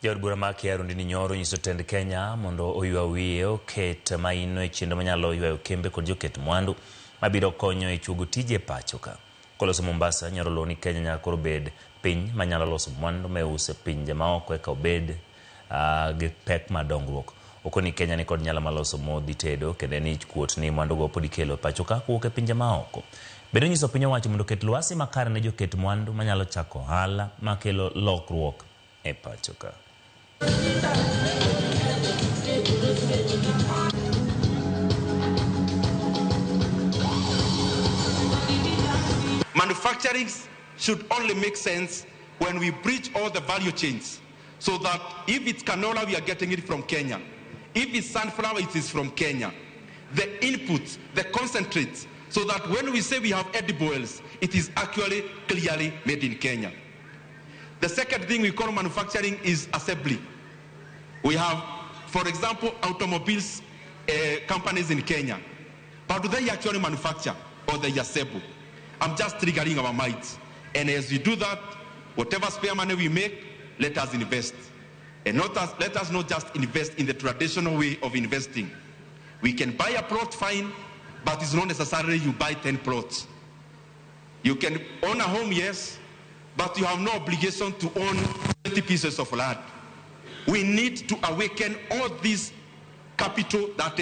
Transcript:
Jaod bura ma Kiaru Ndindi Nyoro onyiso tend Kenya mondo oywa wiye oket maino e chenro manyalo ywayo kembe kod joket mwandu mabiro konyo e chuogo tije e pacho ka. Koloso Mombasa, Nyoro oluwo ni Kenya nyaka koro bed piny manyalo loso mwandu ma iuso e pinje maoko eka obed gi pek mar dongruok. Okoni Kenya ni kod nyalo mar loso modhi tedo kendo en ich kuot ni mwandugo pod ikelo e pacho ka kowuok e pinje maoko. Bende onyiso piny owacho mondo oket lwasi makare ne joket mwandu manyalo chako ohala makelo lokruok e pacho ka. Manufacturing should only make sense when we bridge all the value chains, so that if it's canola, we are getting it from Kenya. If it's sunflower, it is from Kenya. The inputs, the concentrates, so that when we say we have edible oils, it is actually clearly made in Kenya. The second thing we call manufacturing is assembly. We have, for example, automobiles companies in Kenya. But do they actually manufacture or they assemble? I'm just triggering our minds. And as we do that, whatever spare money we make, let us invest. And let us not just invest in the traditional way of investing. We can buy a plot, fine, but it's not necessarily you buy 10 plots. You can own a home, yes, but you have no obligation to own 20 pieces of land. We need to awaken all this capital that is